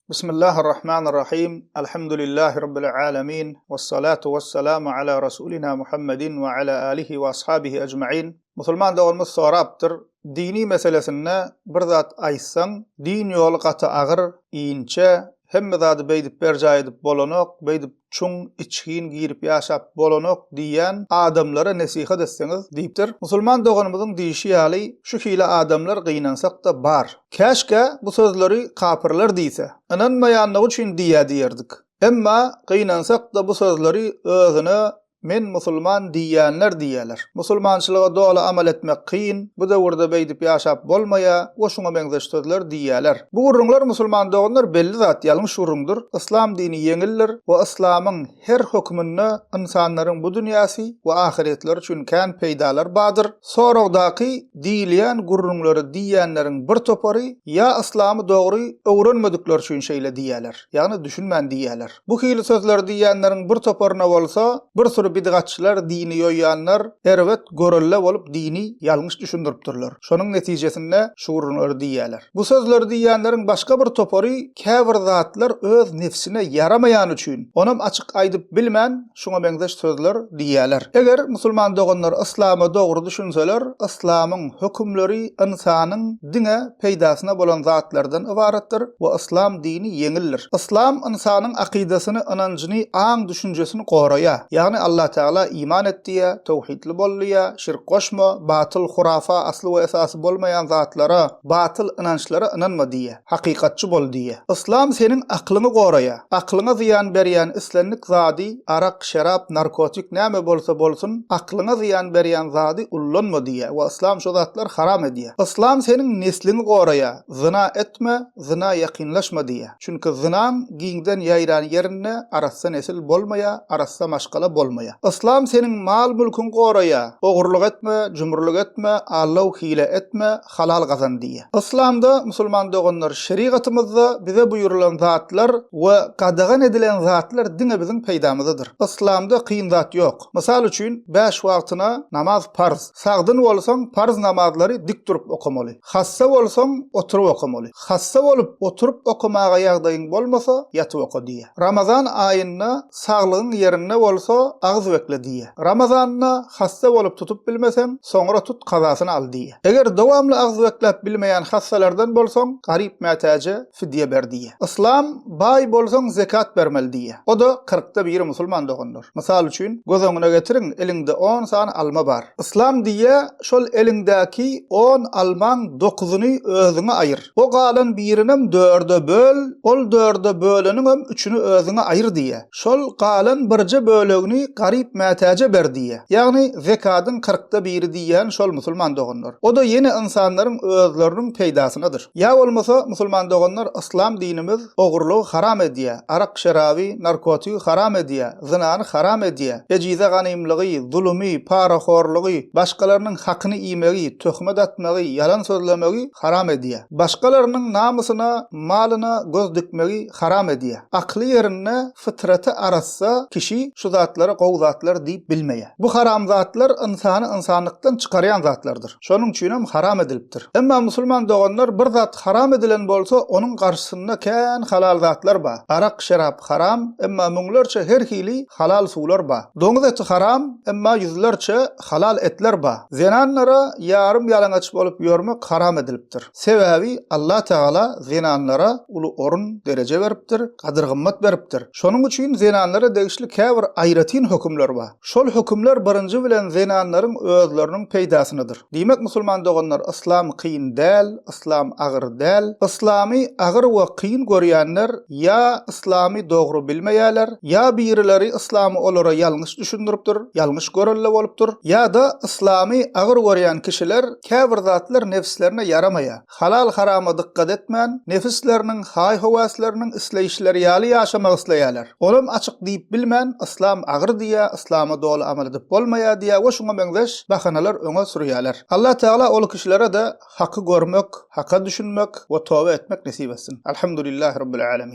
Bismillahirrahmanirrahim. Elhamdülillahi Rabbil alemin. Vessalatu vesselamu ala Rasulina Muhammedin we ala alihi we ashabihi ecmain. Musulman doganymyz sorapdyr, dini meselesinde bir zat aýtsaň, din ýoly gaty agyr, inçe, hemme zady beýdip berjaý edip bolanok, beýdip çuň, içgin girip ýaşap bolanok diýýän adamlara nesihat etseňiz diýipdir. Musulman doganymyzyň diýşi ýaly, şu hili adamlar gynansak-da bar. Käşgä bu sözleri kapyrlar diýse, ynanmaýanlygy üçin diýýä diýerdik. Emma gynansak-da bu sözleri özüne Men musulman diýýänler diýýäler. Musulmançylyga doly amal etmek kyn, bu döwürde beýdip ýaşap bolmaýa we şuňa meňzeş sözler diýýäler. Bu gürrüňler musulman doganlar belli zat ýalňyş gürrüňdir. Yslam dini ýeňildir we yslamyň her höküminde ynsanlaryň bu dünýäsi we ahyretleri üçin kän peýdalar badyr. Soragdaky diýilýän gürrüňleri diýýänleriň bir topary ýa yslamy dogry öwrenmedikleri üçin şeýle diýýäler, ýagny düşünmän diýýäler. Bu hili sözleri diýýänleriň bir toparyna bolsa, bir süri bidgatçylar, dini ýoýýanlar erbet görelde bolup dini ýalňyş düşündiripdirler. Şonuň netijesinde şu gürrüňleri diýýärler. Bu sözleri diýýänleriň başga bir topary käbir zatlar öz nebsine ýaramaýany üçin, onam açyk aýdyp bilmän şuňa meňzeş sözler diýýärler. Eger musulman doganlar yslama dogry düşünseler, yslamyň hökümleri ynsanyň diňe peýdasyna bolan zatlardan ybaratdyr we yslam dini ýeňildir. Yslam ynsanyň akydasyny, ynanjyny, aň-düşünjesini goraýar. Ýagny Allatagala iman et diýýär, töwhidli bol diýýär, şirk goşma, batyl, hurafa, asly we esasy bolmaýan zatlara, batyl ynançlara ynanma diýýär. Hakykatçy bol diýýär. Yslam seniň aklyňy goraýar. Aklyňa zyýan berýän islendik zady, arak, şerap, narkotik näme bolsa bolsun, aklyňa zyýan berýän zady ullanma diýýär we yslam şo zatlary haram edýär. Yslam seniň nesliňi goraýar. Zyna etme, zyna ýakynlaşma diýýär. Çünki zynaň giňden ýaýran ýerinde arassa nesil bolmaýar, arassa maşgala bolmaýar. Yslam seniň mal-mülküňi goraýar. Ogurlyk etme, jümrülik etme, aldaw, hile etme, halal gazan diýýär. Yslamda, musulman doganlar, şerigatymyzda bize buýrulan zatlar we gadagan edilen zatlar diňe biziň peýdamyzadyr. Yslamda kyn zat ýok. Mysal üçin, bäş wagtyna namaz parz. Sagdyn bolsaň, parz namazlary dik durup okamaly. Hassa bolsaň, oturyp okamaly. Hassa bolup, oturyp okamaga ýagdaýyň bolmasa, ýatyp oka diýýär. Ramazan aýynda saglygyň ýerinde bolsa, agyz bekle diýýär. Ramazanda hassa bolup tutup bilmeseň, soňra tut kazasyny al diýýär. Eger dowamly agyz bekläp bilmeýän hassalardan bolsaň, garyp-mätäje fidýe ber diýýär. Yslam, baý bolsaň zekat bermeli diýýär. O-da kyrkda biri musulman doganlar. Mysal üçin, göz öňüne getiriň, eliňde on sany alma bar. Yslam diýýär, şol eliňdäki on almaň dokuzyny özüňe aýyr. O galan birinem dörde böl, ol dörde böleniňem üçüni özüňe aýyr diýýär. Şol galan birje bölegini garyp-mätäje ber diýýär. Ýagny zekadyň kyrkda biri diýýän şol musulman doganlar. O-da ýene ynsanlaryň özleriniň peýdasynadyr. Ýa bolmasa musulman doganlar yslam dinimiz ogurlygy haram edýär, arak-şeraby, narkotigi haram edýär, zynany haram edýär, ejize ganymlygy, zulumy, parahorlugy, başgalarynyň hakyny iýmegi, töhmet atmagy, ýalan sözlemegi haram edýär. Başgalarynyň namysyna, malyna göz dikmegi haram edýär. Akly ýerinde, fytraty arassa kişi şu zatlara gowy zatlar diýip bilmeýär. Bu haram zatlar ynsany ynsanlykdan çykarýan zatlardyr. Şonuň üçinem haram edilipdir. Emma musulman doganlar bir zat haram edilen bolsa onuň garşysynda kän halal zatlar bar. Arak, şerap haram, emma müňlerçe her hili halal suwlar bar. Doňuz eti haram, emma ýüzlerçe halal etler bar. Zenanlara ýarym ýalaňaç bolup ýörmek haram edilipdir. Sebäbi Allah Tagala zenanlara uly orun, dereje beripdir, gadyr-gymmat beripdir. Şonuň üçin zenanlara degişli käbir aýratyn hökümler bar. Şol hökümler birinji bilen zenanlaryň özleriniň peýdasynadyr. Diýmek musulman doganlar yslam kyn däl, yslam agyr däl. Yslamy agyr we kyn görýänler ýa yslamy dogry bilmeýäler, ýa birileri yslamy olara ýalňyş düşündiripdir, ýalňyş görelde bolupdyr, ýa-da yslamy agyr görýän kişiler käbir zatlar nebslerine ýaramaýar. Halal-harama dykgat etmän, nefisleriniň, haý-höwäsleriniň isleýişleri ýaly ýaşamak isleýärler. Olam açyk diýip bilmän, yslam agyr diýýär, yslama doly amal edip bolmaýar diýýär we şuňa meňzeş bahanalar öňe sürýärler. Allah Tagala ol kişilere-de haky görmek, haka düşünmek we toba etmek nesip etsin. Alhamdulillahi Rabbil Alemin.